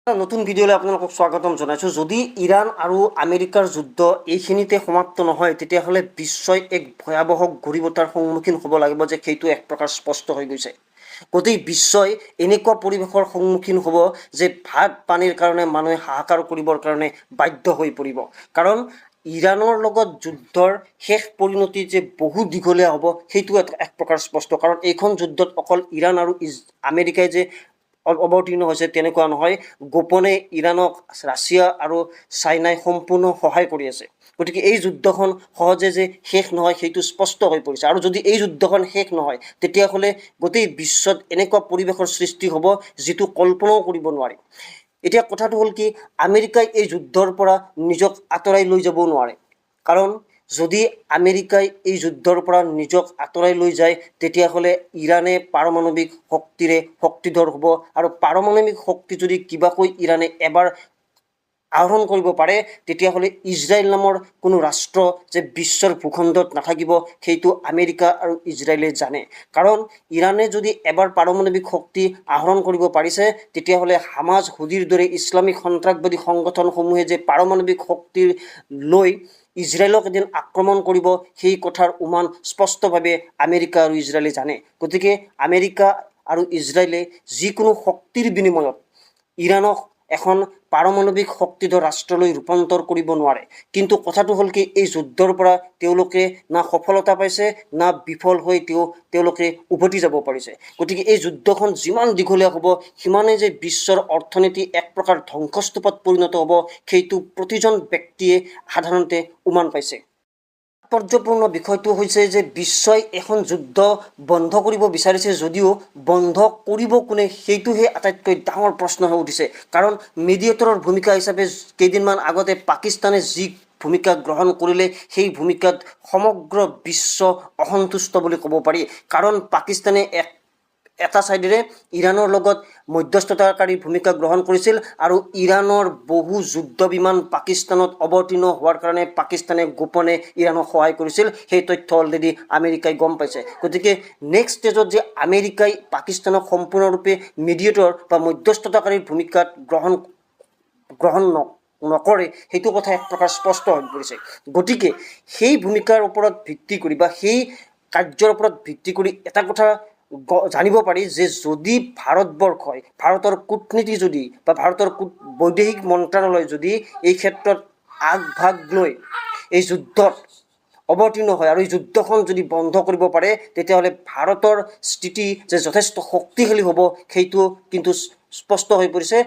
এটা নতুন ভিডিঅ'লৈ আপোনালোকক স্বাগতম জনাইছোঁ। যদি ইৰাণ আৰু আমেৰিকাৰ যুদ্ধ এইখিনিতে সমাপ্ত নহয়, তেতিয়াহ'লে বিশ্বই এক ভয়াৱহ গৰিবতাৰ সন্মুখীন হ'ব লাগিব যে সেইটো এক প্ৰকাৰ স্পষ্ট হৈ গৈছে। গোটেই বিশ্বই এনেকুৱা পৰিৱেশৰ সন্মুখীন হ'ব যে ভাত পানীৰ কাৰণে মানুহে হাহাকাৰ কৰিবৰ কাৰণে বাধ্য হৈ পৰিব। কাৰণ ইৰাণৰ লগত যুদ্ধৰ শেষ পৰিণতি যে বহু দীঘলীয়া হ'ব, সেইটো এক প্ৰকাৰ স্পষ্ট। কাৰণ এইখন যুদ্ধত অকল ইৰাণ আৰু আমেৰিকাই যে অৱতীৰ্ণ হৈছে তেনেকুৱা নহয়, গোপনে ইৰাণক ৰাছিয়া আৰু চাইনাই সম্পূৰ্ণ সহায় কৰি আছে। গতিকে এই যুদ্ধখন সহজে যে শেষ নহয়, সেইটো স্পষ্ট হৈ পৰিছে। আৰু যদি এই যুদ্ধখন শেষ নহয়, তেতিয়াহ'লে গোটেই বিশ্বত এনেকুৱা পৰিৱেশৰ সৃষ্টি হ'ব যিটো কল্পনাও কৰিব নোৱাৰি। এতিয়া কথাটো হ'ল কি, আমেৰিকাই এই যুদ্ধৰ পৰা নিজক আঁতৰাই লৈ যাব নোৱাৰে। কাৰণ যদি আমেৰিকাই এই যুদ্ধৰ পৰা নিজক আঁতৰাই লৈ যায়, তেতিয়াহ'লে ইৰাণে পাৰমাণৱিক শক্তিৰে শক্তিধৰ হ'ব। আৰু পাৰমাণৱিক শক্তি যদি কিবাকৈ ইৰাণে এবাৰ আহৰণ কৰিব পাৰে, তেতিয়াহ'লে ইজৰাইল নামৰ কোনো ৰাষ্ট্ৰ যে বিশ্বৰ ভূখণ্ডত নাথাকিব, সেইটো আমেৰিকা আৰু ইজৰাইলে জানে। কাৰণ ইৰাণে যদি এবাৰ পাৰমাণৱিক শক্তি আহৰণ কৰিব পাৰিছে, তেতিয়াহ'লে হামাজ, হুদিৰ দৰে ইছলামিক সন্ত্ৰাসবাদী সংগঠনসমূহে যে পাৰমাণৱিক শক্তিৰ লৈ ইজৰাইলক এদিন আক্ৰমণ কৰিব, সেই কথাৰ উমান স্পষ্টভাৱে আমেৰিকা আৰু ইজৰাইলে জানে। গতিকে আমেৰিকা আৰু ইজৰাইলে যিকোনো শক্তিৰ বিনিময়ত ইৰাণক এখন পাৰমাণৱিক শক্তিধৰ ৰাষ্ট্ৰলৈ ৰূপান্তৰ কৰিব নোৱাৰে। কিন্তু কথাটো হ'ল কি, এই যুদ্ধৰ পৰা তেওঁলোকে না সফলতা পাইছে, না বিফল হৈ তেওঁলোকে উভতি যাব পাৰিছে। গতিকে এই যুদ্ধখন যিমান দীঘলীয়া হ'ব, সিমানেই যে বিশ্বৰ অৰ্থনীতি এক প্ৰকাৰ ধ্বংসস্তূপত পৰিণত হ'ব, সেইটো প্ৰতিজন ব্যক্তিয়ে সাধাৰণতে উমান পাইছে। তাৎপৰ্যপূৰ্ণ বিষয়টো হৈছে যে বিশ্বই এখন যুদ্ধ বন্ধ কৰিব বিচাৰিছে যদিও বন্ধ কৰিব কোনে, সেইটোহে আটাইতকৈ ডাঙৰ প্ৰশ্ন হৈ উঠিছে। কাৰণ মিডিয়েটৰৰ ভূমিকা হিচাপে কেইদিনমান আগতে পাকিস্তানে যি ভূমিকা গ্ৰহণ কৰিলে, সেই ভূমিকাত সমগ্ৰ বিশ্ব অসন্তুষ্ট বুলি ক'ব পাৰি। কাৰণ পাকিস্তানে এটা ছাইডেৰে ইৰাণৰ লগত মধ্যস্থতাকাৰী ভূমিকা গ্ৰহণ কৰিছিল আৰু ইৰাণৰ বহু যুদ্ধ বিমান পাকিস্তানত অৱতীৰ্ণ হোৱাৰ কাৰণে পাকিস্তানে গোপনে ইৰাণক সহায় কৰিছিল। সেই তথ্য অলৰেডি আমেৰিকাই গম পাইছে। গতিকে নেক্সট ষ্টেজত যে আমেৰিকাই পাকিস্তানক সম্পূৰ্ণৰূপে মিডিয়েটৰ বা মধ্যস্থতাকাৰীৰ ভূমিকাত গ্ৰহণ গ্ৰহণ নকৰে, সেইটো কথা এক প্ৰকাৰ স্পষ্ট হৈ পৰিছে। গতিকে সেই ভূমিকাৰ ওপৰত ভিত্তি কৰি বা সেই কাৰ্যৰ ওপৰত ভিত্তি কৰি এটা কথা জানিব পাৰি যে যদি ভাৰতবৰ্ষই, ভাৰতৰ কূটনীতি যদি বা ভাৰতৰ বৈদেশিক মন্ত্ৰালয় যদি এই ক্ষেত্ৰত আগভাগ লৈ এই যুদ্ধত অৱতীৰ্ণ হয় আৰু এই যুদ্ধখন যদি বন্ধ কৰিব পাৰে, তেতিয়াহ'লে ভাৰতৰ স্থিতি যে যথেষ্ট শক্তিশালী হ'ব, সেইটো কিন্তু স্পষ্ট হৈ পৰিছে।